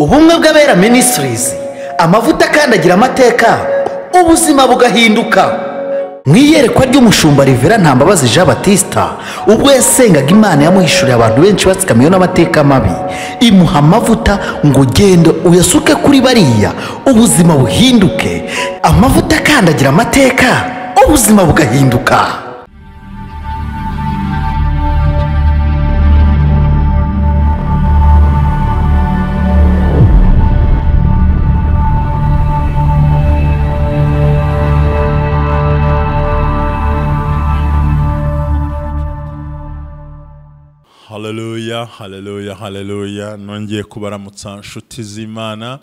Ubumwe bw'Abera Ministries, amavuta akandagira amateka, ubuzima bugahinduka. Mu iyerekwa ry'umushumba Rivera Ntambabazi Jean Baptista, ubwo yasengaga Imana yamuhishuriye abantu benshi batsikamiwe n'amateka mabi, imuha amavuta ngo genda uyasuke kuri bariya, ubuzima buhinduke. Amavuta akandagira amateka, ubuzima bugahinduka. Haleluya, haleluya, haleluya. Nongeye kubaramutsa nshuti z'Imana,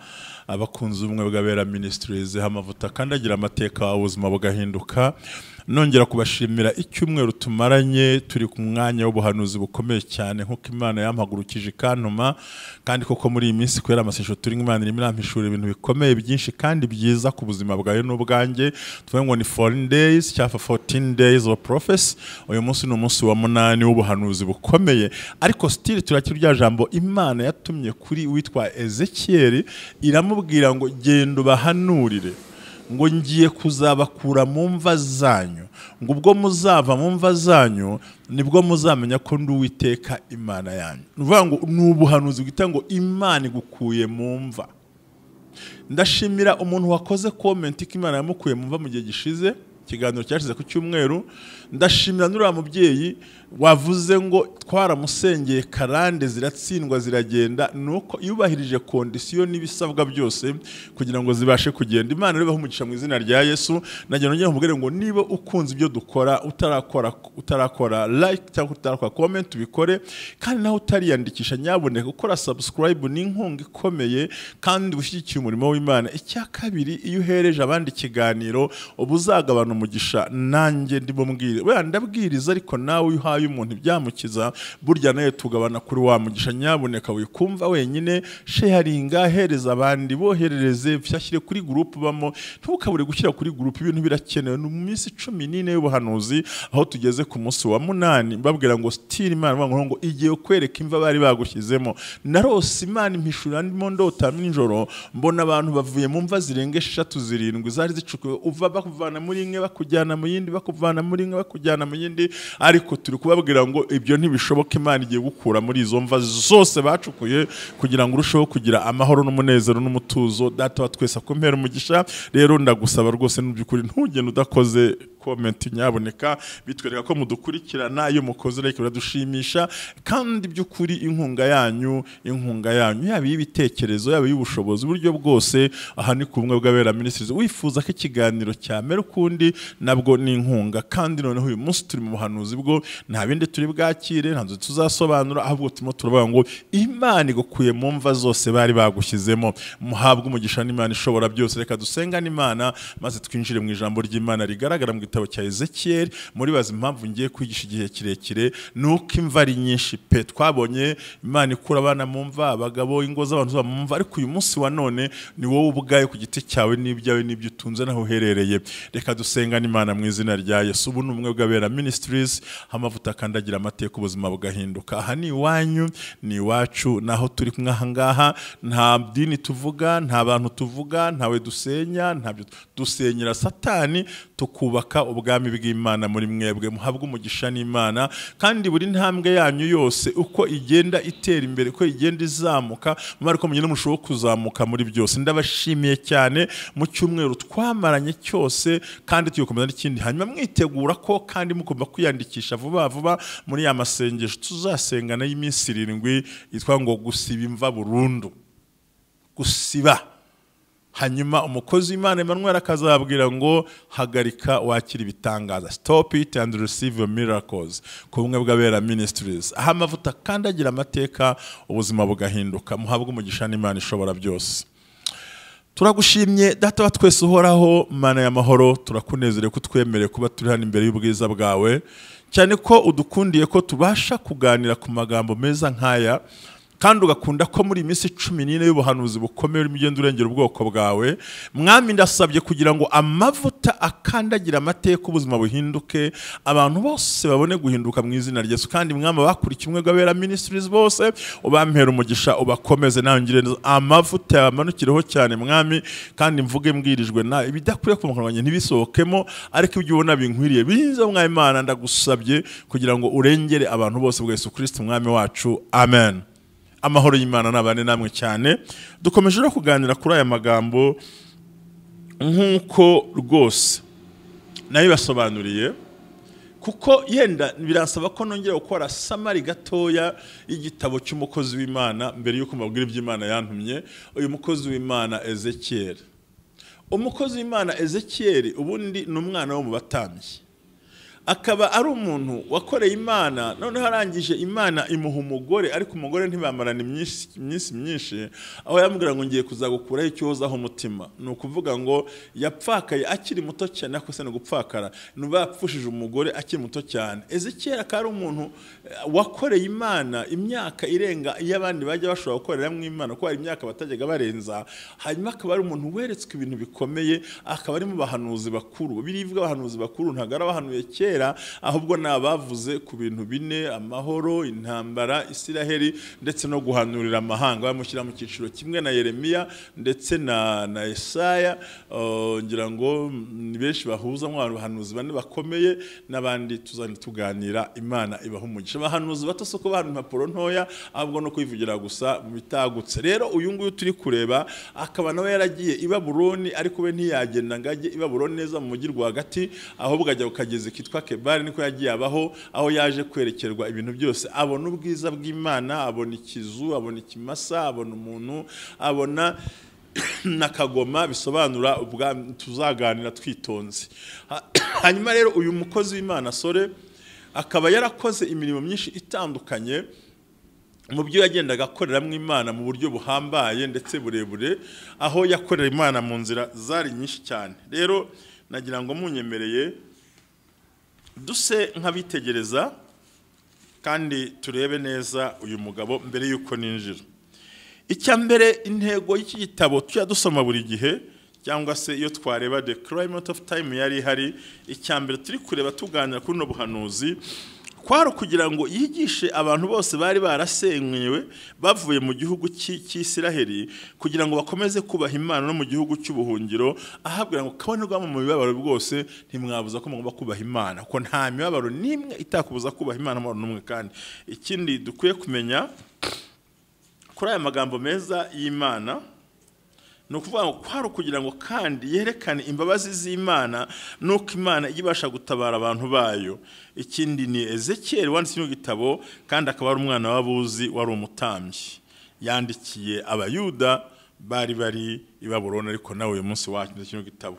abakunzi ubumwe bw'Abera Ministries, amavuta akandagira amateka, ubuzima bugahinduka. Nongera kubashimira icyumweru tumaranye turi ku mwanya w'ubuhanuzi bukomeye cyane, nkuko Imana yampagurukije ikantuma, kandi koko muri iyi minsi kubera amasesho turi, Imana irimo irampishura ibintu bikomeye byinshi kandi byiza ku buzima bwawe n'ubwanjye. Tuvuge ngo ni 14 days cyangwa 14 days of prophecy. Uyu munsi ni umunsi wa 8 w'ubuhanuzi bukomeye, ariko still turakira rya jambo Imana yatumye kuri witwa Ezekiel, iramubwira ngo genda ubahanurire ngo ngiye kuzabakura mu mva zanyu, ngo ubwo muzava mu mva zanyu nibwo muzamenya ko ndi Uwiteka Imana yanyu. Nuvuga ngo ni ubuhanuzi bwita ngo Imana igukuye mu mva. Ndashimira umuntu wakoze comment ko Imana yamukuye mu mva mu gihe gishize, ikiganiro cyashize ku cyumweru. Ndashimira nuriya mubyeyi wavuze ngo twaramusengeye karande ziratsindwa ziragenda, nuko yubahirije kondisiyo n'ibisabwa byose kugira ngo zibashe kugenda. Imana rero umugisha mu izina rya Yesu. Nagira nongeye nkubwire ngo niba ukunze ibyo dukora, utarakora like cyangwa utarakora comment ubikore, kandi nawe utariyandikisha nyaboneka gukora subscribe, ni inkunga ikomeye kandi ushyigikiye umurimo w'Imana. Icya kabiri, iyo uhereje abandi ikiganiro ubuzagabana umugisha. Nanjye ndimo mbwira, we ndabwiriza, ariko nawe uhaye umuntu ibyamukiza, burya nawe tugabana kuri wa mugisha. Nyaboneka wikumva wenyine, sharinga, hereza abandi, boherereze, fyashyire kuri group bamo, ntukabure gushyira kuri group, ibintu birakenewe. Ni mu minsi 14 y'ubuhanuzi, aho tugeze ku munsi wa 8, mbabwira ngo still Imana ngo igiye kwereka imva bari bagushyizemo. Narose Imana impishura ndimo ndota nijoro, mbona abantu bavuye mu mva zirenga 6 7 zari zicukuwe, uva bakuvana muri imwe bakujyana mu yindi, bakuvana muri imwe bakujyana mu yindi, ariko turi kubabwira ngo ibyo ntibishoboka. Imana igiye gukura muri izo mva zose bacukuye kugira ngo urusheho kugira amahoro n'umunezero n'umutuzo. Data wa twese akumpera umugisha. Rero ndagusaba rwose n'ubyukuri ntugende udakoze comment, nyaboneka bitwereka ko mudukurikirana. Iyo mukoze like biradushimisha, kandi byukuri inkunga yanyu yaba y'ibitekerezo, yaba y'ubushobozi, uburyo bwose. Aha ni ku Bumwe bw'Abera Ministries. Wifuza ko ikiganiro cyamera ukundi, nabwo ni inkunga. Kandi noneho uyu munsi turi mu buhanuzi bwo nta bindi turi bwakire, nta nzu tuzasobanura, ahubwo turimo turavuga ngo Imana igukuye mu mva zose bari bagushyizemo. Muhabwe umugisha n'Imana ishobora byose. Reka dusengane Imana maze twinjire mu ijambo ry'Imana rigaragara mu gitabo cya Ezekiel. Muri bazi impamvu ngiye kwigisha igihe kirekire, nuko imva ari nyinshi pe. Twabonye Imana ikura abana mu mva, abagabo, ingo z'abantu mu mva, ariko uyu munsi wa none ni wowe ubwawe ku giti cyawe n'ibyawe n'ibyo utunze naho uherereye. Reka dusengane Imana mu izina rya Yesu. Ubu ni Ubumwe bw'Abera Ministries, amavuta akandagira amateka, ubuzima bugahinduka. Aha ni iwanyu, ni iwacu, naho turi kumwe aha ngaha. Nta dini tuvuga, nta bantu tuvuga, ntawe dusenya, ntabyo dusenyera Satani, tukubaka ubwami bw'Imana muri mwebwe. Muhabwe umugisha n'Imana, kandi buri ntambwe yanyu yose uko igenda itera imbere, uko igenda izamuka, ariko mugende mushobo kuzamuka muri byose. Ndabashimiye cyane mu cyumweru twamaranye cyose, kandi tugikomeza n'ikindi. Hanyuma mwitegura ko kandi mugomba kwiyandikisha vuba vuba muri ya masengesho tuzasengana y'iminsi 7 yitwa ngo gusiba imva burundu. Gusiba. Hanyuma umukozi w'Imana Emmanuel akazabwira ngo hagarika wakira ibitangaza, stop it and receive your miracles. Ku Bumwe bw'Abera Ministries, aho amavuta akandagira amateka, ubuzima bugahinduka. Muhabwe umugisha n'Imana ishobora byose. Turagushimye Data wa twese uhoraho, Mana y'amahoro, turakunezerewe ko twemereye kuba turi hano imbere y'ubwiza bwawe, cyane ko udukundiye ko tubasha kuganira ku magambo meza nk'aya. Kandi ugakunda ko muri iminsi 14 y'ubuhanuzi bukomeye urimo ugenda urengera ubwoko bwawe. Mwami, ndasabye kugira ngo amavuta akandagira amateka, ubuzima buhinduke, abantu bose babone guhinduka mu izina rya Yesu. Kandi Mwami, abakurikiye Ubumwe bw'Abera Ministries bose ubampera umugisha, ubakomeze, nawe ungire neza, amavuta yamanukireho cyane Mwami. Kandi mvuge mbwirijwe na ibidakwiye ku kanwa ntibisohokemo, ariko ibyo ubona binkwiriye bize. Mwami Imana, ndagusabye kugira ngo urengere abantu bose bwa Yesu Kristo Mwami wacu, amen. Amahoro y'Imana nabane namwe cyane. Dukomeje no kuganira kuri aya magambo nk'uko rwose nabibasobanuriye, kuko yenda biransaba ko nongera gukora summary gatoya y'igitabo cy'umukozi w'Imana mbere y'uko mbabwira iby'Imana yantumye. Uyu mukozi w'Imana Ezekiel, umukozi w'Imana Ezekiel ubundi ni umwana wo mu batambyi, akaba ari umuntu wakoreye Imana. Noneho arangije Imana imuha umugore, ariko umugore ntibamarana iminsi myinshi, aho yamubwira ngo ngiye kuzagukuraho icyozaho umutima. Ni ukuvuga ngo yapfakaye akiri muto cyane, ariko se ni gupfakara, ni yapfushije umugore akiri muto cyane. Ezekiel akaba ari umuntu wakoreye Imana imyaka irenga iy'abandi bajya bashobora gukoreramo Imana, kuko hari imyaka batajyaga barenza. Hanyuma akaba ari umuntu weretswe ibintu bikomeye, akaba ari mu bahanuzi bakuru. Birivuga abahanuzi bakuru ntabwo ari abahanuye kera, ahubwo ni abavuze ku bintu bine: amahoro, intambara, Isiraheli ndetse no guhanurira amahanga. Bamushyira mu cyiciro kimwe na Yeremiya ndetse na Esaya. Ngira ngo ni benshi bahuza mu bahanuzi bane bakomeye, n'abandi tuzajya tuganira. Imana ibaha umugisha. Abahanuzi bato soko bahana impapuro ntoya, ahubwo no kwivugira gusa mu bitagutse. Rero uyu nguyu turi kureba akaba nawe yaragiye i Babuloni, ariko we ntiyagenda ngo ajye i Babuloni neza mu mujyi rwagati, ahubwo ajya ku kagezi kitwa Kebari, niko yagiye abaho, aho yaje kwerekerwa ibintu byose, abona ubwiza bw'Imana, abona ikizu, abona ikimasa, abona umuntu, abona n'akagoma, bisobanura tuzaganira twitonze. Hanyuma rero uyu mukozi w'Imana sore akaba yarakoze imirimo myinshi itandukanye mu byo yagendaga akoreramo Imana mu buryo buhambaye ndetse burebure, aho yakorera Imana mu nzira zari nyinshi cyane. Rero nagira ngo munyemereye duse nk'abitegereza kandi turebe neza uyu mugabo mbere y'uko ninjira. Icya mbere, intego y'iki gitabo tujya dusoma buri gihe, cyangwa se iyo twareba the climate of time yari ihari, icya mbere turi kureba tuganira kuri buno buhanuzi kwari ukugira ngo yigishe abantu bose bari barasenywe bavuye mu gihugu cy'Isiraheli, kugira ngo bakomeze kubaha Imana no mu gihugu cy'ubuhungiro, ahabwira ngo kabonerwamo mu mibabaro bwose ntimwabuza ko mugomba kubaha Imana, ko nta mibabaro n'imwe itakubuza kubaha Imana n'umwe. Kandi ikindi dukwiye kumenya kuri aya magambo meza y'Imana ni ukuvuga ngo kwari ukugira ngo kandi yerekane imbabazi z'Imana n'uko Imana ijya ibasha gutabara abantu bayo. Ikindi ni Ezekiel wanditse kino gitabo, kandi akaba ari umwana w'abuzi wari umutambyi, yandikiye Abayuda bari bari i Babuloni, ariko nawe uyu munsi wanditse kino gitabo.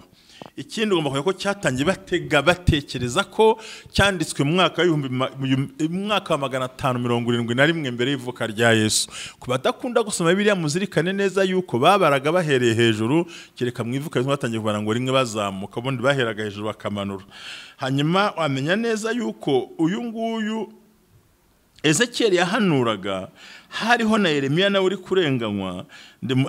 Ikindi ugomba kumenya ko cyatangiye batega batekereza ko cyanditswe mu mwaka mwaka wa 571 mbere y'ivuka rya Yesu. Ku badakunda gusoma Bibiliya, muzirikane neza yuko babaraga bahereye hejuru, kereka mu ivuka batangiye kubara ngo rimwe bazamuka, ubundi baheraga hejuru bakamanura. Hanyuma wamenya neza yuko uyu nguyu Ezekiel yahanuraga hariho na Yeremiya nawe uri kurenganywa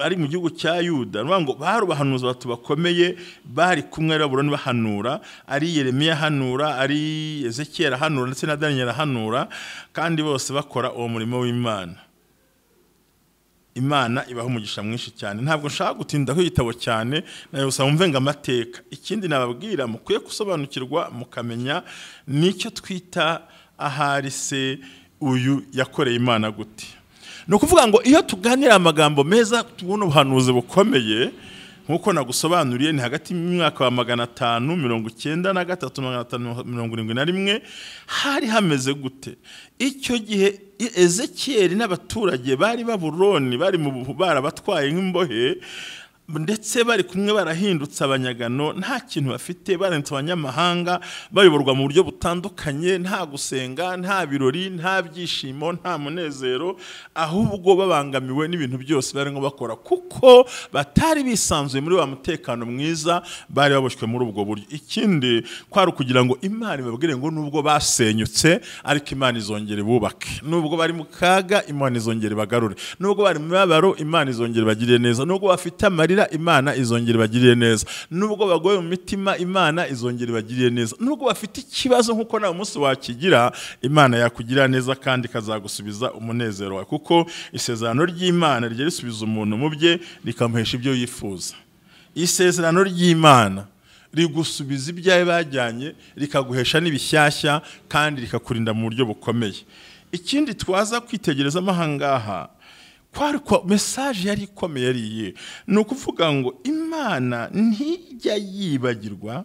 ari mu gihugu cya Yuda. Ngo bari abahanuzi batatu bakomeye bari kumwe Babuloni bahanura, ari Yeremiya ahanura, ari Ezekiel ahanura, ndetse na Daniel ahanura, kandi bose bakora uwo murimo w'Imana. Imana ibaha umugisha mwinshi cyane. Ntabwo nshaka gutinda ku gitabo cyane, nayo gusa mumve ngo amateka. Ikindi nababwira, mukwiye gusobanukirwa mukamenya nicyo twita ahari se uyu yakoreye Imana gute. Ni ukuvuga ngo iyo tuganira amagambo meza tubona ubuhanuzi bukomeye nkuko nagusobanuriye, ni hagati y'umwaka wa 593 571 hari hameze gute. Icyo gihe Ezekiel n'abaturage bari Babuloni bari mu barabatwaye nk'imbohe, Ndetse bari kumwe barahindutse abanyagano, nta kintu bafite, barahindutse abanyamahanga, bayoborwa mu buryo butandukanye, nta gusenga, nta birori, nta byishimo, nta munezero, ahubwo babangamiwe n'ibintu byose barimo bakora, kuko batari bisanzuye muri wa mutekano mwiza bari baboshywe muri ubwo buryo. Ikindi kwari kugira ngo Imana ibabwire ngo nubwo basenyutse ariko Imana izongera ibubake, nubwo bari mu kaga Imana izongera ibagarure, nubwo bari mu mibabaro Imana izongera ibagirire neza, nubwo bafite amarira Imana izongera ibagirire neza, nubwo bagoye mu mitima Imana izongera ibagirire neza, nubwo bafite ikibazo nkuko nawe umunsi wakigira Imana yakugirira neza kandi ikazagusubiza umunezero wawe, kuko isezerano ry'Imana rijya risubiza umuntu mu bye rikamuhesha ibyo yifuza. Isezerano ry'Imana rigusubiza ibyawe bajyanye, rikaguhesha n'ibishyashya kandi rikakurinda mu buryo bukomeye. Ikindi twaza kwitegereza ahangaha kwari kwa message yari ikomeye yari iye, ni ukuvuga ngo Imana ntijya yibagirwa,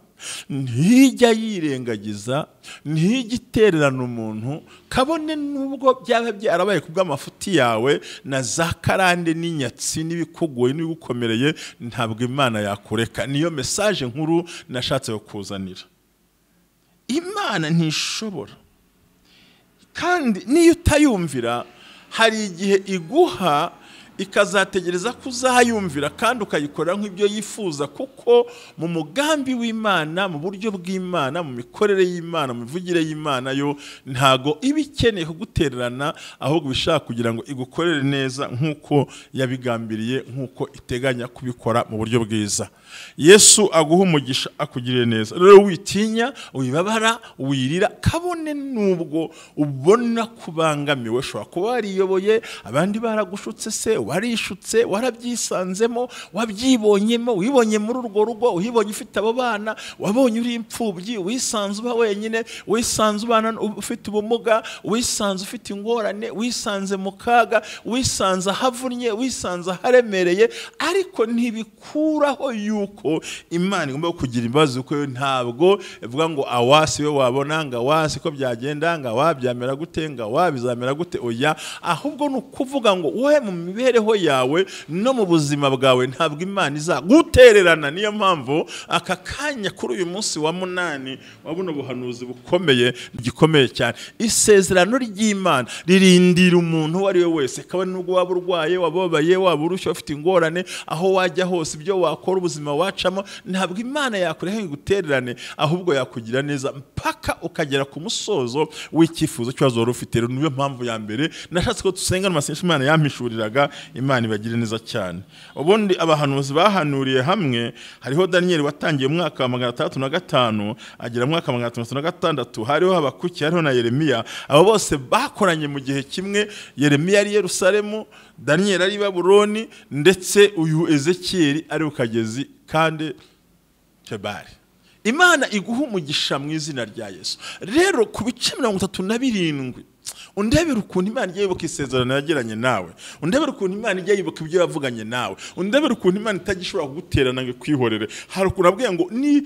ntijya yirengagiza, ntijya itererana umuntu, kabone nubwo byaba byarabaye kubw'amafuti yawe na za karande n'inyatsi n'ibikugoye n'ibigukomereye, ntabwo Imana yakureka. Niyo message nkuru nashatse kukuzanira. Imana ntishobora, kandi niyo utayumvira hari igihe iguha ikazategereza ko uzayumvira kandi ukayikora nk'ibyo yifuza, kuko mu mugambi w'Imana, mu buryo bw'Imana, mu mikorere y'Imana, mu mivugire y'Imana yo ntago iba ikeneye kugutererana, ahubwo ibishaka kugira ngo igukorere neza nk'uko yabigambiriye, nk'uko iteganya kubikora mu buryo bwiza. Yesu aguha umugisha, akugirire neza. Rero witinya, wibabara, wirira, kabone nubwo ubona kubangamiwe, ushobora kuba wariyoboye, abandi baragushutse se, warishutse, warabyisanzemo, wabyibonyemo, wibonye muri urwo rugo, wibonye ufite abo bana, wabonye uri imfubyi, wisanze uba wenyine, wisanze ubana ufite ubumuga, wisanze ufite ingorane, wisanze mu kaga, wisanze ahavunnye, wisanze aharemereye, ariko ntibikuraho yuko Imana igomba kugira imbabazi, kuko yo ntabwo ivuga ngo awasi we wabona, ngo awasi ko byagenda, ngo awabyamera gute, ngo awabizamera gute, oya, ahubwo ni ukuvuga ngo wowe mu mibereho yawe no mu buzima bwawe ntabwo Imana izagutererana. Niyo mpamvu aka kanya kuri uyu munsi wa 8 wa buno buhanuzi bukomeye, gikomeye cyane, isezerano ry'Imana ririndira umuntu uwo ari we wese, kabone nubwo waba urwaye, wababaye, waba urushye, ufite ingorane, aho wajya hose, ibyo wakora, ubuzima wacamo, ntabwo Imana yakureka ngo igutererane, ahubwo yakugira neza mpaka ukagera ku musozo w'icyifuzo cy'azo wari ufite. Rero niyo mpamvu ya mbere nashatse ko dusenga amasengesho Imana yampishuriraga, Imana ibagire neza cyane. Ubundi abahanuzi bahanuriye hamwe, hariho Daniel watangiye mu mwaka wa 605 agera mu mwaka wa 606, hariho Habakuki, hariho na Yeremiya. Abo bose bakoranye mu gihe kimwe. Yeremiya ari Yerusalemu, Daniel ari Babuloni, ndetse uyu Ezekiel ari ukagezi kandi Kebari. Imana iguha umugisha mu izina rya Yesu. Rero ku bice 37 undebera ukuntu Imana ijya yibuka isezerano yagiranye nawe, undebera ukuntu Imana ijya yibuka ibyo yavuganye nawe, undebera ukuntu Imana itagishobora kuguterana ngo ikwihorere. Hari ukuntu abwiye ngo ni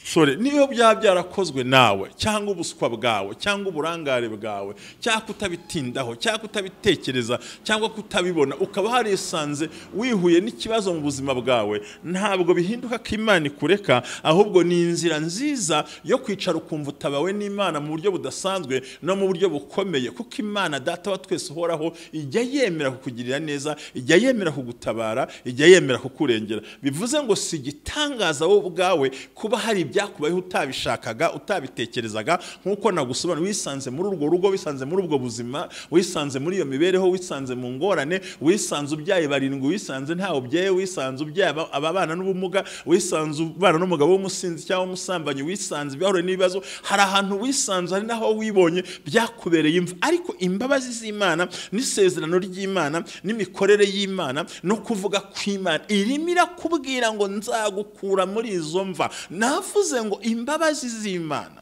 sore, niyo byaba byarakozwe nawe, cyangwa ubuswa bwawe, cyangwa uburangare bwawe, cyangwa kutabitindaho, cyangwa kutabitekereza, cyangwa kutabibona, ukaba harisanze wihuye n'ikibazo mu buzima bwawe, ntabwo bihinduka ko Imana ikureka, ahubwo ni inzira nziza yo kwicara ukumva utabawe n'Imana mu buryo budasanzwe no mu buryo bukomeye, kuko Imana Data wa twese uhoraho ijya yemera kukugirira neza, ijya yemera kugutabara, ijya yemera kukurengera. Bivuze ngo si igitangaza wowe ubwawe kuba hari byakubayeho utabishakaga, utabitekerezaga, nkuko nagusobanura, wisanze muri urwo rugo, wisanze muri ubwo buzima, wisanze muri iyo mibereho, wisanze mu ngorane, wisanze ubyaye barindwi, wisanze ntawe ubyaye, wisanze ubyaye ababana n'ubumuga, wisanze ubana n'umugabo w'umusinzi cyangwa umusambanyi, wisanze ibyahure n'ibibazo, hari ahantu wisanze, hari naho wibonye byakubereye imva. Ariko imbabazi z'Imana n'isezerano ry'Imana n'imikorere y'Imana no kuvuga kw'Imana irimo irakubwira ngo nzagukura muri izo mva. Navuze ngo imbabazi z'Imana,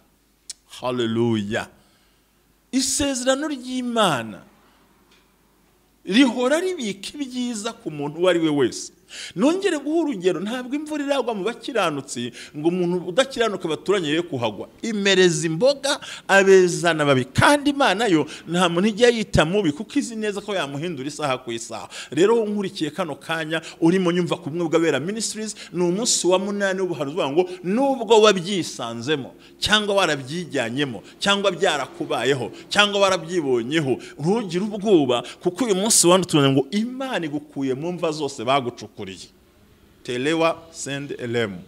haleluya, isezerano ry'Imana rihora ribika ibyiza ku muntu uwo ari we wese. Nongere guha urugero, ntabwo imvura iragwa mu bakiranutsi ngo umuntu udakiranuka baturanye ye kuhagwa. Imereza imboga abeza n'ababi, kandi Imana yo nta muntu ijya yita mubi kuko izi neza ko yamuhindura isaha ku isaha. Rero nkurikiye kano kanya urimo nyumva ku Bumwe bw'Abera Ministries, ni umunsi wa 8 w'ubuhanuzi ngo nubwo wabyisanzemo cyangwa warabyijyanyemo cyangwa byarakubayeho cyangwa warabyibonyeho, ntugire ubwoba kuko uyu munsi wandutse ngo Imana igukuye mu mva zose bagucukuriye. Telewa send elemu.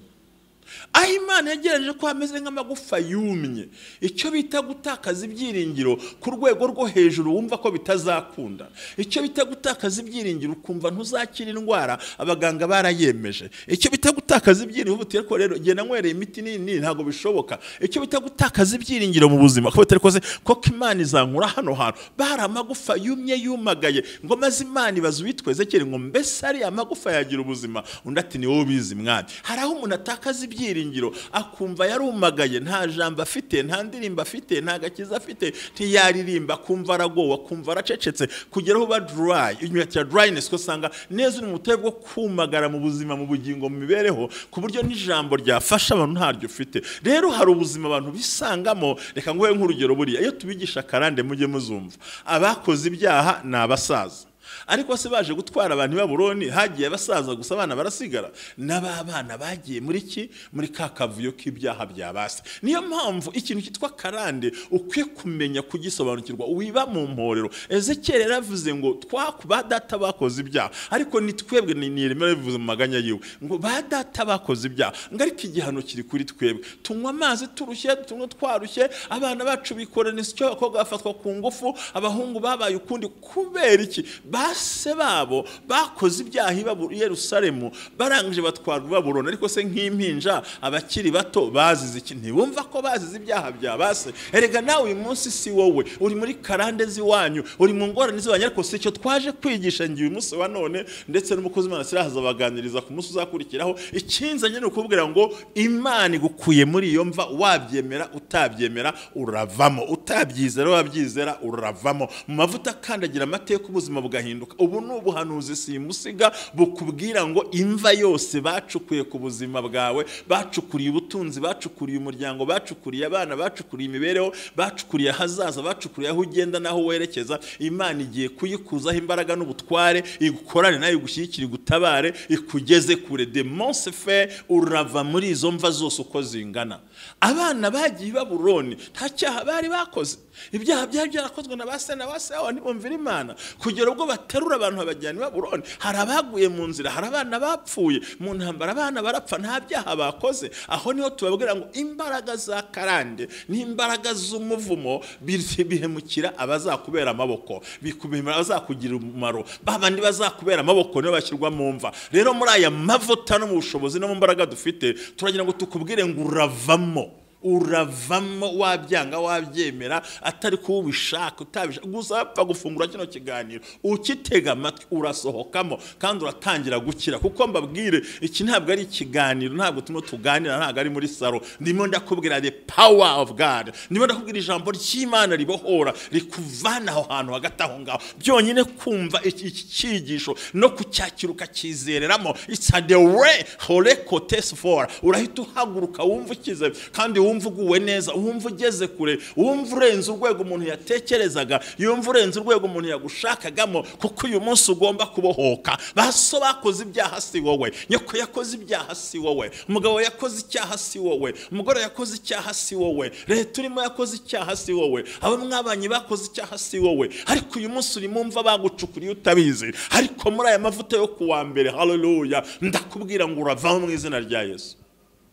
Aho Imana yegereje ko hameze nk'amagufa yumye, icyo bita gutakaza ibyiringiro ku rwego rwo hejuru wumva ko bitazakunda, icyo bita gutakaza ibyiringiro ukumva ntuzakira indwara abaganga barayemeje, icyo bita gutakaza ibyiringiro uti ariko rero genda nkwereye imiti nini ntabwo bishoboka, icyo bita gutakaza ibyiringiro mu buzima ko bitari koze ko Imana izankura hano hantu bari amagufa yumye yumagaye, ngo maze Imana ibaze uwitwa Ezekiyeli ngo mbese ari amagufa yagira ubuzima? Undi ati ni wowe ubizi mwami. Hari aho umuntu atakaza ibyiringiro akumva yarumagaye, nta jambo afite, nta ndirimbo afite, nta gakiza afite, ntiyaririmba, akumva aragowe, akumva aracecetse, kugera aho ba dry, inyuma ya dryness ko usanga neza uri mu butayu bwo kumagara mu buzima, mu bugingo, mu mibereho, ku buryo n'ijambo ryafasha abantu ntaryo ufite. Rero hari ubuzima abantu bisangamo. Reka nguhe nk'urugero, buriya iyo tubigisha karande mujye muzumva, abakoze ibyaha ni abasaza, ariko se baje gutwara abantu i Babuloni hagiye abasaza gusa, abana barasigara, n'ababana bagiye muri ki muri ka kavuyo k'ibyaha bya base. Niyo mpamvu ikintu cyitwa karande ukwiye kumenya kugisobanukirwa, wiba mu mporero. Ezekiyeli yaravuze ngo ba data bakoze ibyaha, ariko ni twebwe, ni Yeremiya yabivuze mu maganya yiwe ngo ba data bakoze ibyaha, ngo ariko igihano kiri kuri twebwe. Tunywa amazi turushye, tunywa twarushye, abana bacu bikorana isyo, abakobwa bafatwa ku ngufu, abahungu babaye ukundi. Kubera iki? Base babo bakoze ibyaha i Yerusalemu, barangije batwarwa i Babuloni. Ariko se nk'impinja abakiri bato bazize iki? Ntibumva ko bazize ibyaha bya base. Erega nawe uyu munsi si wowe uri muri karande z'iwanyu, uri mu ngorane z'iwanyu, ariko si icyo twaje kwigisha ngiye uyu munsi wa none, ndetse n'umukozi w'Imana Sirahaza abaganiriza ku munsi uzakurikiraho. Ikinzanye ni ukubwira ngo Imana igukuye muri iyo mva, wabyemera utabyemera uravamo, utabyizera wabyizera uravamo. Mu mavuta akandagira amateka ubuzima bugahinduka. Ubu ni ubuhanuzi simusiga bukubwira ngo imva yose bacukuye ku buzima bwawe, bacukuriye ubutunzi, bacukuriye umuryango, bacukuriye abana, bacukuriye imibereho, bacukuriye ahazaza, bacukuriye aho ugenda n'aho werekeza, Imana igiye kuyikuzaho imbaraga n'ubutware, igukorane nayo, igushyigikire, igutabare, ikugeze kure. De monsefe urava muri izo mva zose uko zingana. Abana bagiye i Babuloni nta cyaha bari bakoze, ibyaha byari byarakozwe na ba se na ba se wabo ntibumvira Imana, kugera ubwo baterura abantu babajyana i Babuloni. Hari abaguye mu nzira, hari abana bapfuye mu ntambara, abana barapfa nta byaha bakoze. Aho niho tubabwira ngo imbaraga za karande n'imbaraga z'umuvumo bihemukira abazakubera amaboko, bikubihemura abazakugira umumaro, babandi bazakubera amaboko nibo bashyirwa mu mva. Rero muri aya mavuta no mu bushobozi no mu mbaraga dufite, turagira ngo tukubwire ngo uravamo, uravamo wabyanga wabyemera, atari ko ubishaka utabishaka, gusa apfa gufungura kino kiganiro ukitega amatwi urasohokamo kandi uratangira gukira. Kuko mbabwire, iki ntabwo ari ikiganiro, ntabwo turimo tuganira, ntabwo ari muri salo, ndimo ndakubwira the power of God, ndimo ndakubwira ijambo ry'Imana ribohora, rikuvana aho hantu hagati aho ngaho. Byonyine kumva iki cyigisho no kucyakira ukakizereramo, it's the way holekotes for, urahita uhaguruka wumva ukize kandi wumva uguwe neza, wumva ugeze kure, wumva urenze urwego umuntu yatekerezaga, yumva urenze urwego umuntu yagushakagamo, kuko uyu munsi ugomba kubohoka. Baso bakoze ibyaha si wowe, nyoko yakoze ibyaha si wowe, umugabo yakoze icyaha si wowe, umugore yakoze icyaha si wowe, leta urimo yakoze icyaha si wowe, abo mwabanye bakoze icyaha si wowe, ariko uyu munsi uri mumva bagucukuriye utabizi. Ariko muri aya mavuta yo kuwa mbere, haleluya, ndakubwira ngo uravamo mu izina rya Yesu.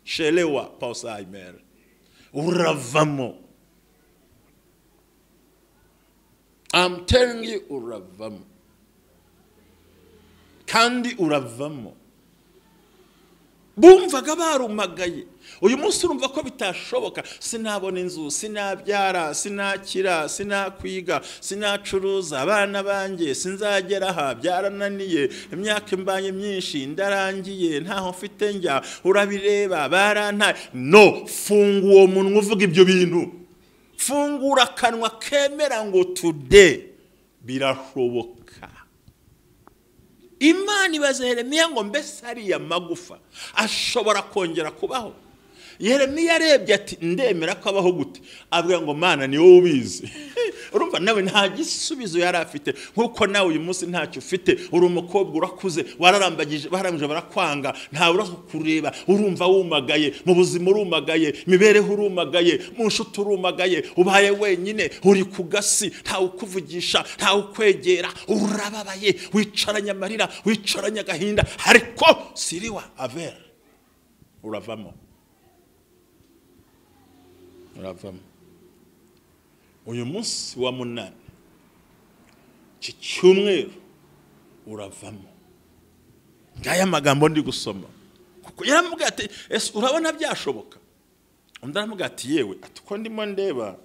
Shelewa pausaimere, uravamo. I'm telling you, uravamo. Kandi uravamo. Bumvaga barumagaye. Uyu munsi urumva ko bitashoboka, sinabona inzu, sinabyara, sinakira, sinakwiga, sinacuruza, abana banjye sinzagera aha, byarananiye, imyaka imbanye myinshi ndarangiye, ntaho mfite njya, urabireba barantaye. No, funga uwo munwa uvuga ibyo bintu, fungura akanwa kemera ngo today birashoboka. Imana ibaza Yeremiya ngo mbese ariya magufa ashobora kongera kubaho? Yeremiya arebye ati ndemera ko abaho gute? Avuga ngo Mana ni wowe ubizi. Urumva nawe nta gisubizo yari afite, nkuko nawe uyu munsi ntacyo ufite. Uri umukobwa urakuze, wararambagije, barangije barakwanga, ntawe urakureba, urumva wumagaye mu buzima, urumagaye imibereho, urumagaye mu nshuti, urumagaye, ubaye wenyine, uri ku gasi, ntawe ukuvugisha, ntawe ukwegera, urababaye, wicaranye amarira, wicaranye agahinda, ariko siriwa avera uravamo. Uravamo. Uyu munsi wa 8 iki cyumweru uravamo. Ngaya magambo ndi gusoma, kuko yaramubwiye ati ese urabona byashoboka? Undi aramubwira ati yewe, ati ko ndimo ndeba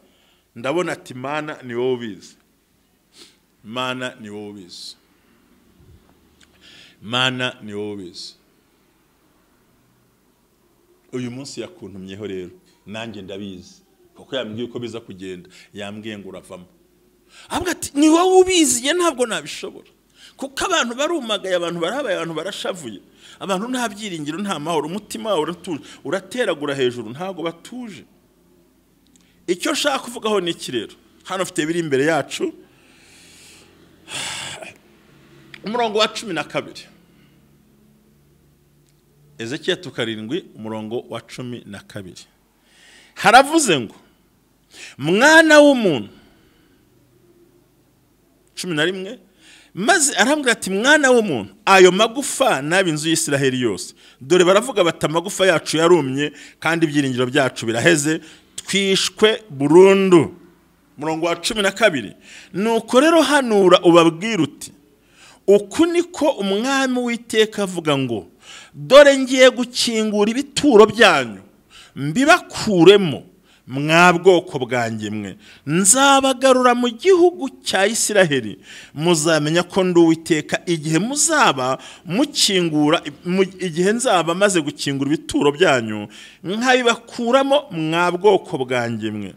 ndabona ati Mana ni wowe ubizi, Mana ni wowe ubizi, Mana ni wowe ubizi. Uyu munsi yakuntumyeho rero nanjye ndabizi, kuko yambwiye uko biza kugenda, yambwiye ngo uravamo. Avuga ati ni wowe ubizi, ntabwo nabishobora, kuko abantu barumagaye, abantu barabaye, abantu barashavuye, abantu nta byiringiro, nta mahoro, umutima wawe uratuje, urateragura hejuru, ntabwo batuje. Icyo nshaka kuvugaho ni iki rero? Hano ufite biri imbere yacu, umurongo wa 12, Ezekiel 7 umurongo wa 12, haravuze ngo mwana w'umuntu, 11, maze arambwira ati mwana w'umuntu, ayo magufa n'ab'inzu y'Isiraheli yose, dore baravuga bati amagufa yacu yarumye kandi ibyiringiro byacu biraheze, twishwe burundu. Umurongo wa 12, nuko rero hanura ubabwira uti uku niko umwami w'Uwiteka avuga ngo dore ngiye gukingura ibituro byanyu mbibakuremo mwa bwoko bwanjye mwe, nzabagarura mu gihugu cya Isiraheli, muzamenya ko ndi Uwiteka igihe muzaba mukingura, igihe nzaba maze gukingura ibituro byanyu nkabibakuramo mwa bwoko bwanjye mwe.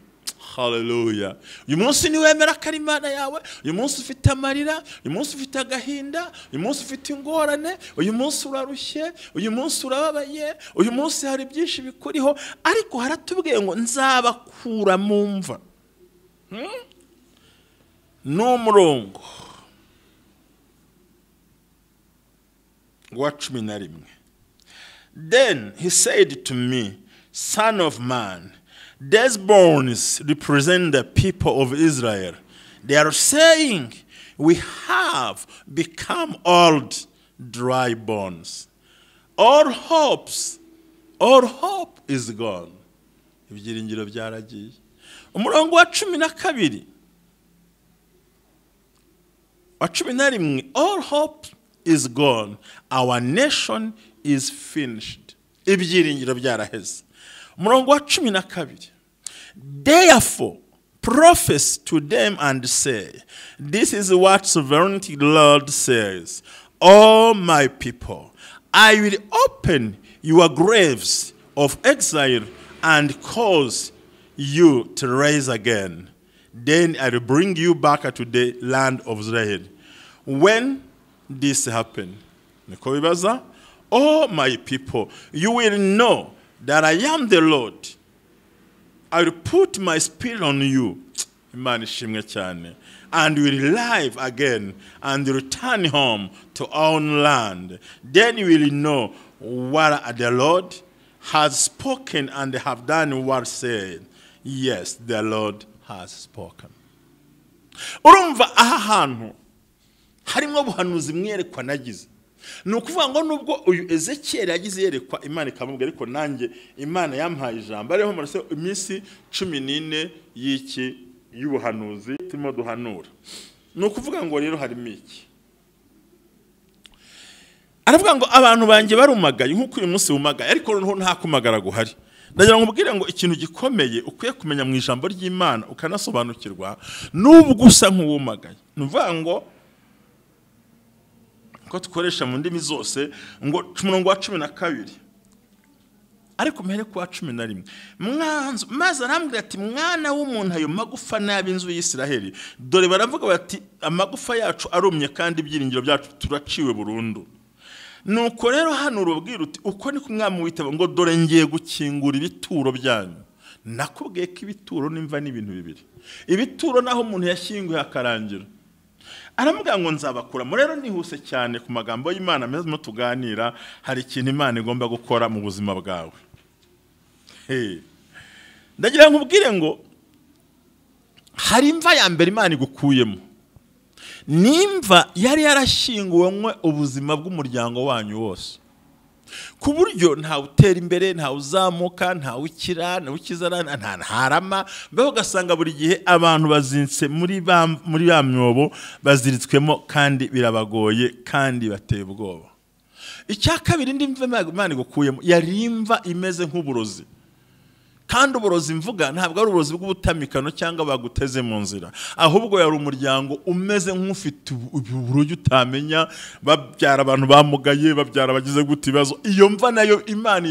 Haleluya. Uyu munsi niwemera ko ari Imana yawe, uyu munsi ufite amarira, uyu munsi ufite agahinda, uyu munsi ufite ingorane, uyu munsi urarushye, uyu munsi urababaye, uyu munsi hari byinshi bikuriho, ariko haratubwiye ngo nzabakura mu mva. N'umurongo wa 11. Then he said to me, Son of man, these bones represent the people of Israel. They are saying, we have become old, dry bones. All hope is gone. Ibyiringiro byaragiye. Umurongo wa 12. Wa 11, all hope is gone. Our nation is finished. Ibyiringiro byaraheze. Umurongo wa 12. Therefore, prophesy to them and say, this is what sovereignty Lord says, O my people, I will open your graves of exile and cause you to rise again. Then I will bring you back to the land of Israel. When this happens, O my people, you will know that I am the Lord. I will put my spirit on you, and will live again and return home to our own land. Then you will know what the Lord has spoken and have done what said. Yes, the Lord has spoken. Urumva aha hantu harimo buhanuzi mwerekwa nagize. Ni ukuvuga ngo nubwo uyu Ezekiel yagize yerekwa Imana ikamubwira, ariko nanjye Imana yampaye ijambo ariho murase iminsi 14 y'iki y'ubuhanuzi turimo duhanura. Ni ukuvuga ngo rero harimo iki? Aravuga ngo abantu banjye barumagaye nkuko uyu munsi wumagaye, ariko noneho nta kumagara guhari. Ndagira ngo ubwire ngo ikintu gikomeye ukwiye kumenya mu ijambo ry'Imana ukanasobanukirwa, nubwo usa nk'uwumagaye. Ni ukuvuga ngo ko dukoresha mu ndimi zose ngo umurongo wa 12 Ariko mpere kwa 11. Mwanzo maze arambwira ati mwana w'umuntu, ayo magufa n'ab'inzu y'Isiraheli, dore baravuga bati amagufa yacu arumye kandi ibyiringiro byacu turaciwe burundu. Nuko rero hano urubwira uti uko ni kumwami witaba ngo dore ngiye gukingura ibituro byanyu. Nakubwiye ko ibituro n'imva n'ibintu bibiri. Ibituro naho umuntu yashyinguye akarangira. Aramubwira ngo nzabakuramo. Rero nihuse cyane ku magambo y'Imana meza no tuganira, hari ikintu Imana igomba gukora mu buzima bwawe. Ndagira ngo ubwire ngo hari imva ya mbere Imana igukuyemo. Nimva yari yarashyinguwe ubuzima bw'umuryango wanyu wose, ku buryo nta utera imbere, nta uzamuka, nta ukira, nta ukizana, nta ntarama. Mbeho ugasanga buri gihe abantu bazinse muri ya myobo, baziritswemo kandi birabagoye kandi bateye ubwoba. Icya kabiri, indi mva Imana igukuyemo yari imva imeze nk'uburozi. Kandi uburozi mvuga ntabwo ari uburozi bw'ubutamikano cyangwa baguteze mu nzira, ahubwo yari umuryango umeze nk'ufite uburyo utamenya, babyara abantu bamugaye, babyara bagize gute ibibazo. Iyo mva nayo Imana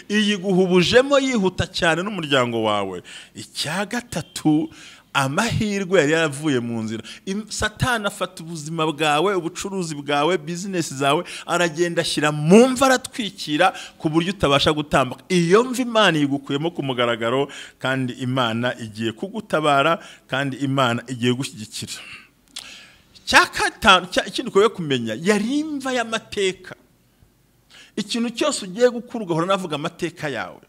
iyiguhubujemo yihuta cyane n'umuryango wawe. Icya gatatu, amahirwe yari yaravuye mu nzira. Satani afata ubuzima bwawe, ubucuruzi bwawe, business zawe, aragenda ashyira mu mva, aratwikira ku buryo utabasha gutambuka. Iyo mva Imana igukuyemo ku mugaragaro, kandi Imana igiye kugutabara, kandi Imana igiye gushyigikira. Ikindi ukwiye kumenya, yari imva y'amateka. Ikintu cyose ugiye gukura ugahora navuga amateka yawe,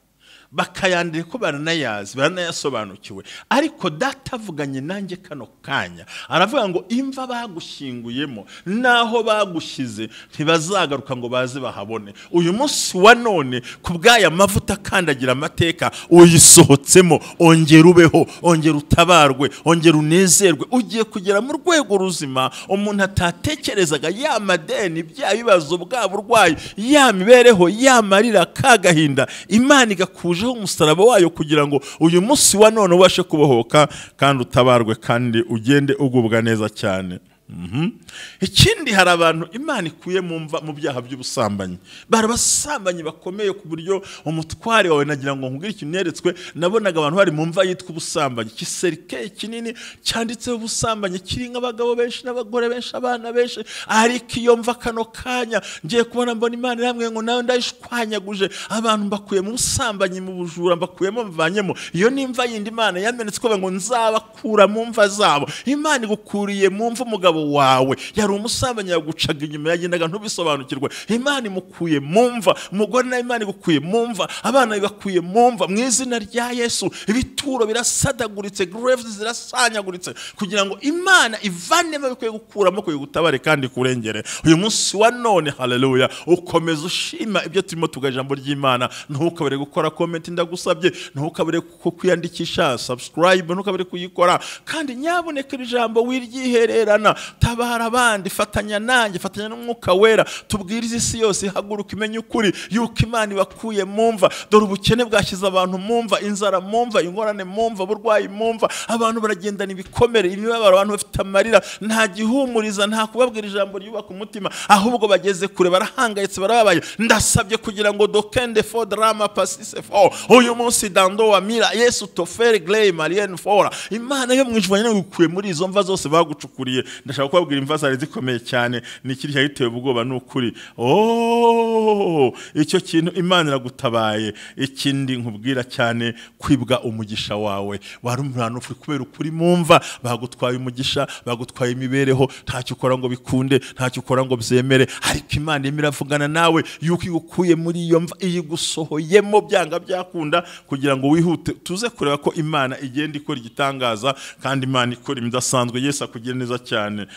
bakayandika ko baranayazi, baranayasobanukiwe. Ariko data avuganye nanjye kano kanya, aravuga ngo imva bagushyinguyemo naho bagushyize ntibazagaruka ngo baze bahabone. Uyu munsi wa none ku bw'aya mavuta akandagira amateka uyisohotsemo, ongera ubeho, ongera utabarwe, ongera unezerwe. Ugiye kugera mu rwego ruzima umuntu atatekerezaga, ya madeni, bya bibazo, bwa burwayi, ya mibereho, ya marira, kagahinda, Imana igakuje umusaraba wayo kugira ngo uyu munsi wa none ubashe kubohoka kandi utabarwe kandi ugende ugubwa neza cyane. Ikindi, hari abantu Imana ikuye mu mva mu byaha by'ubusambanyi. Barabasambanyi bakomeye ku buryo umutware wawe, nagira ngo nkubwire ikintu neretswe, nabonaga abantu bari mu mva yitwa ubusambanyi, igiserike kinini cyanditseho ubusambanyi, kiri nk'abagabo benshi n'abagore benshi, abana benshi. Ariko iyo mva kano kanya ngiye kubona mbona Imana iramwe ngo nawe ndayishwanyaguje, abantu mbakuye mu busambanyi, mu bujura, mbakuyemo, mvanyemo. Iyo ni imva yindi Imana yamenetse ko ngo nzabakura mu mva zabo. Imana igukuriye mu mva umugabo wawe yari umusambanyi, yagucaga inyuma, yagendaga ntubisobanukirwe. Imana imukuye mu mva. Umugore nawe Imana igukuye mu mva, abana bibakuye mu mva mu izina rya Yesu. Ibituro birasadaguritse, graves zirasanyaguritse, kugira ngo Imana ivanemo bikwiye gukuramo, kugutabare kandi kurengere. Uyu munsi wa none, haleluya, ukomeza ushima ibyo turimo tuga ijambo ry'Imana. Ntukabere gukora comment, ndagusabye, ntukabere kwiyandikisha, subscribe ntukabere kuyikora, kandi nyaboneka ijambo wiryihererana, tabara abandi, fatanya nanjye, fatanya n'umwuka wera, tubwirize isi yose ihaguruka imenye ukuri yuko Imana ibakuye mu mva. Dore ubukene bwashyize abantu mu mva, inzara mu mva, ingorane mu mva, uburwayi mu mva, abantu baragendana ibikomere, imibabaro, abantu bafite amarira, nta gihumuriza, nta kubabwira ijambo ryubaka umutima, ahubwo bageze kure, barahangayitse, barababaye. Ndasabye kugira ngo dokende for drama pasise for uyu munsi dando wa mira Yesu tofere gley marienne fora, Imana yo mu ijuru igukuye muri izo mva zose bagucukuriye. Ndashaka kubabwira imva zari zikomeye cyane, ni ikiri cyagiteye ubwoba n'ukuri. Oh, icyo kintu Imana iragutabaye. Ikindi nkubwira cyane, kwibwa umugisha wawe. Wari umwana ufuri kubera ukuri mu mva, bagutwaye umugisha, bagutwaye imibereho, ntacyo ukora ngo bikunde, ntacyo ukora ngo byemere, ariko Imana irimo iravugana nawe yuko igukuye muri iyo mva, iyigusohoyemo byanga byakunda, kugira ngo wihute tuze kureba ko Imana igenda ikora igitangaza, kandi Imana ikora imidasanzwe. Yesu akugira neza cyane.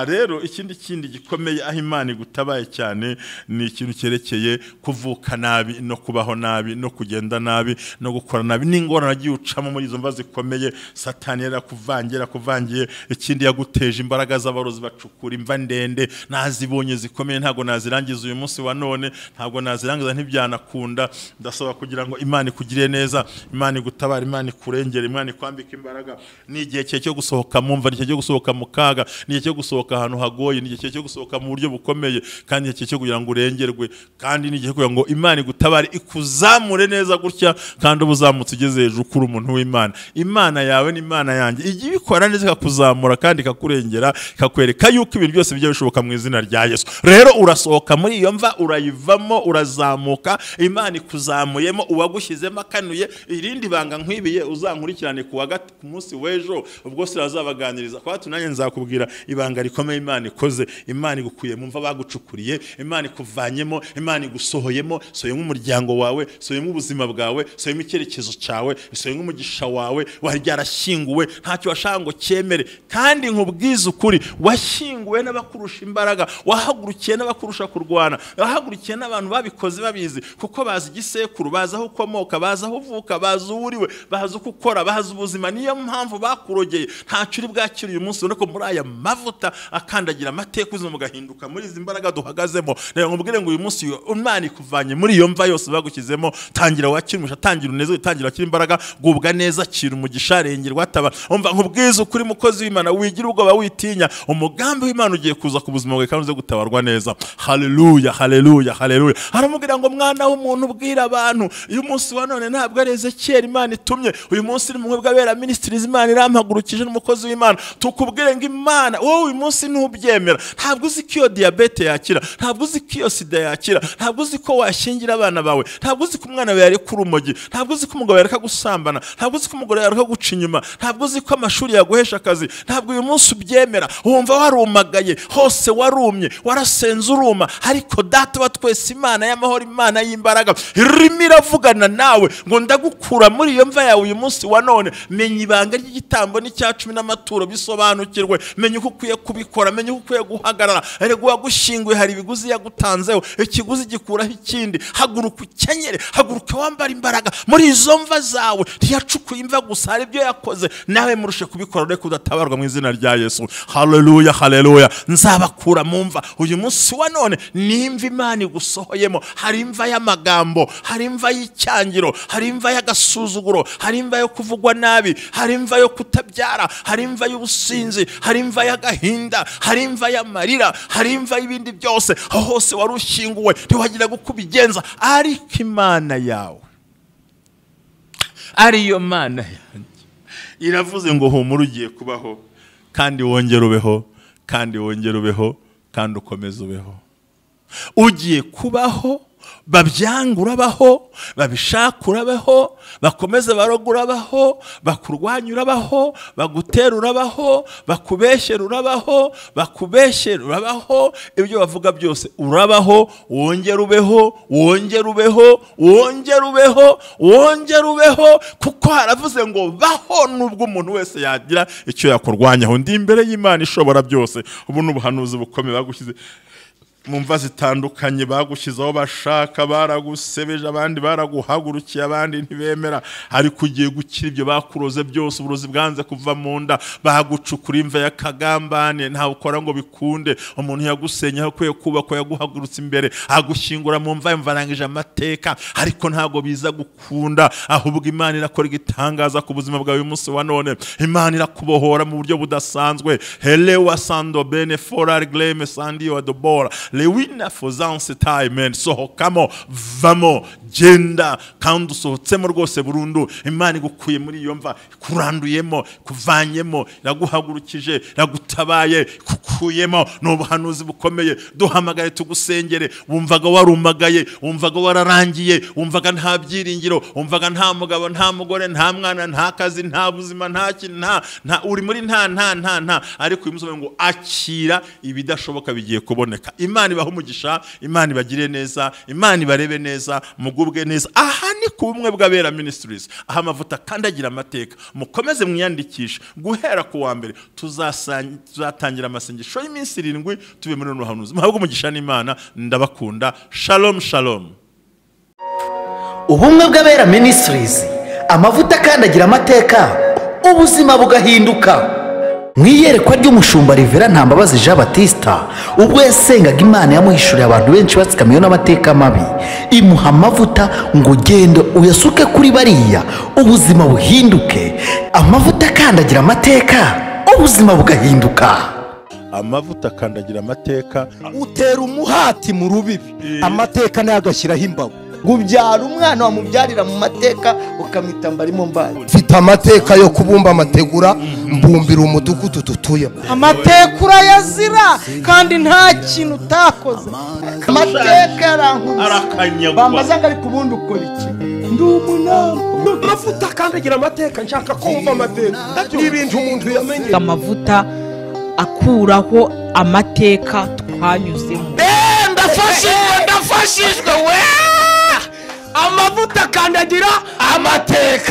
Rero ikindi gikomeye aho Imana igutabaye cyane ni ikintu cyerekeye kuvuka nabi, no kubaho nabi, no kugenda nabi, no gukora nabi, n'ingorane agiye ucamo muri izo mva zikomeye. Satani yarakuvangira, kuvangiye. Ikindi, yaguteje imbaraga z'abarozi bacukura imva ndende, nazibonye zikomeye, ntago nazirangiza uyu munsi wa none, ntago nazirangiza, ntibyanakunda. Ndasaba kugira ngo Imana ikugire neza, Imana igutabare, Imana ikurengere, Imana ikwambike imbaraga. Ni igihe cye cyo gusohoka mu mva, ni cyo gusohoka mu kaga. ni igihe cyo gusohoka ahantu hagoye, ni igihe cyo gusohoka mu buryo bukomeye, kandi ni igihe cyo kugira ngo urengerwe, kandi ni igihe kugira ngo Imana igutabare, ikuzamure neza gutya, kandi ubuzamutse ugeze hejuru kuri umuntu w'Imana. Imana yawe ni Imana yanjye, ijya ibikora neza ikakuzamura kandi ikakurengera, ikakwereka yuko ibintu byose bijya bishoboka mu izina rya Yesu. Rero urasohoka muri iyo mva, urayivamo, urazamuka, Imana ikuzamuyemo, uwagushyizemo akanuye. Irindi banga nkwibiye uzankurikirane ku munsi w'ejo, ubwo sirazabaganiriza kwa tunanye, nzakubwira ibanga rikomeye Imana ikoze. Imana igukuye mu mva bagucukuriye, Imana ikuvanyemo, Imana igusohoyemo, soyemo umuryango wawe, soyemo ubuzima bwawe, soyemo icyerekezo cyawe, soyemo umugisha wawe wari byarashyinguwe, ntacyo washaka ngo cyemere. Kandi nkubwize ukuri, washyinguwe n'abakurusha imbaraga, wahagurukiye n'abakurusha kurwana, wahagurukiye n'abantu babikoze babizi, kuko bazi igisekuru, bazi aho ukomoka, bazi aho uvuka, bazi uwuriwe, bazi uko ukora, bazi ubuzima. Niyo mpamvu bakurogeye, ntacyo uri bwakire uyu munsi. Ureko muri aya mavuta akandagira amateka, ubuzima bugahinduka muri izi mbaraga duhagazemo. Rero nkubwire ngo uyu munsi Imana ikuvanye muri iyo mva yose bagushyizemo, tangira wakire umugisha, tangira unezerwe, tangira wakire imbaraga, gubwa neza, kira umugisha, rengerwa, taba. Umva nkubwize ukuri, mukozi w'Imana, wigira ubwoba, witinya, umugambi w'Imana ugiye kuza ku buzima bwawe kandi uze gutabarwa neza. Haleluya, haleluya, haleluya. Aramubwira ngo mwana w'umuntu, ubwira abantu uyu munsi wa none ntabwo ari Ezekiel Imana itumye, uyu munsi ni mwe bw'abera ministries Imana irampagurukije n'umukozi w'Imana, tukubwire ngo Imana wowe uyu munsi ntubyemera, ntabwo uzi ko iyo diabete yakira, ntabwo uzi ko iyo sida yakira, ntabwo uzi ko washingira abana bawe, ntabwo uzi ko umwana wawe yareka urumogi, ntabwo uzi ko umugabo yareka gusambana, ntabwo uzi ko umugore yareka guca inyuma, ntabwo uzi ko amashuri yaguhesha akazi, ntabwo uyu munsi ubyemera, wumva warumagaye hose, warumye, warasenze uruma, ariko Data wa twese, Imana y'amahoro, Imana y'imbaraga, irimo iravugana nawe ngo ndagukura muri iyo mva yawe uyu munsi wa none. Menya ibanga ry'igitambo n'icya cumi n'amaturo, bisobanukirwe, menya uko ukwiye kubikora, menya uko ukwiye guhagarara. Erega uwagushyinguye hari ibiguzi yagutanzeho, ikiguzi gikuraho ikindi. Haguruka ukenyere, haguruka wambara imbaraga muri izo mva zawe. Ntiyacukuye imva gusa, hari ibyo yakoze, nawe murushe kubikora, ureke udatabarwa mu izina rya Yesu. Haleluya, haleluya. Nzabakura mu mva uyu munsi wa none. Nimva Imana igusohoyemo, hari imva y'amagambo, hari imva y'icyangiro, hari imva y'agasuzuguro, hari imva yo kuvugwa nabi, hari imva yo kutabyara, hari imva y'ubusinzi, hari imva y'agahinda, hari imva y'amarira, hari imva y'ibindi byose. Aho hose wari ushyinguwe, ntiwagira uko ubigenza, ariko Imana yawe ariyo Mana yanjye iravuze ngo humura, ugiye kubaho, kandi wongere ubeho, kandi wongere ubeho, kandi ukomeze ubeho. Ugiye kubaho, babyanga urabaho, babishaka urabaho, bakomeze baroga urabaho, bakurwanya urabaho, bagutera urabaho, bakubeshyera urabaho, bakubeshyera urabaho, ibyo bavuga byose urabaho, wongere ubeho, wongere ubeho, wongere ubeho, wongere ubeho, kuko haravuze ngo baho nubwo umuntu wese yagira icyo yakurwanyaho. Ndi imbere y'Imana ishobora byose. Ubu ni ubuhanuzi bukomeye bagushyize mu mva zitandukanye, bagushyize aho bashaka, baragusebeje, abandi baraguhagurukiye, abandi ntibemera, ariko ugiye gukira ibyo bakuroze byose. Uburozi bwanze kuva mu nda, bagucukura imva y'akagambane, ntawe ukora ngo bikunde. Umuntu yagusenye aho ukwiye kubakwa, yaguhagurutse imbere, agushyingura mu mva, yumva amateka, ariko ntabwo biza gukunda. Ahubwo Imana irakora igitangaza ku buzima bwawe uyu munsi wa none. Imana irakubohora mu buryo budasanzwe. Helewa sando bene forar gleme sandio adobora lewina fozanse time. Sohokamo, vamo, genda, kandi usohotsemo rwose burundu. Imana igukuye muri iyo mva, kuranduyemo, kuvanyemo, iraguhagurukije, iragutabaye, kukuyemo. Ni ubuhanuzi bukomeye. Duhamagaye tugusengere. Wumvaga warumagaye, wumvaga wararangiye, wumvaga nta byiringiro, wumvaga nta mugabo, nta mugore, nta mwana, nta kazi, nta buzima, nta kintu, nta uri muri nta nta nta nta, ariko uyu munsi ngo akira ibidashoboka bigiye kuboneka. Imana ibahe umugisha, Imana ibagire neza, Imana ibarebe neza, mugubwe neza. Aha ni ku bumwe bw'abera ministries, aha amavuta kandagira amateka. Mukomeze mwiyandikishe guhera ku wa mbere, tuzatangira amasengesho y'iminsi 7 tube muri runo hanuzi. Muhabwe umugisha n'Imana, ndabakunda. Shalom, shalom. Ubumwe bw'abera ministries, amavuta kandagira amateka, ubuzima bugahinduka. Mu iyerekwa ry'umushumba Rivera Ntambabazi Jean Baptiste, ubwo yasengaga Imana yamuhishuriye abantu benshi batsikamiwe n'amateka mabi, imuha amavuta ngo ugende uyasuke kuri bariya, ubuzima buhinduke. Amavuta akandagira amateka, ubuzima bugahinduka. Amavuta akandagira amateka. Utera umuhati mu rubibi, amateka nayo agashyiraho imbago. Ubyara umwana wamubyarira mu mateka ukamwita mbarimo mbaye. Mfite amateka yo kubumba amategura, mbumbira umudugudu dutuyemo. Amateka urayazira kandi nta kintu utakoze. Amateka yarankubise, bambaza ngo ariko ubundi ukora iki? Ndi umunama. Amavuta akandagira amateka, nshaka kumva amateka n'ibintu umuntu yamenye. Amavuta akuraho amateka twanyuzemo. Ndafashijwe, ndafashijwe we! Amavuta akandagira amateka.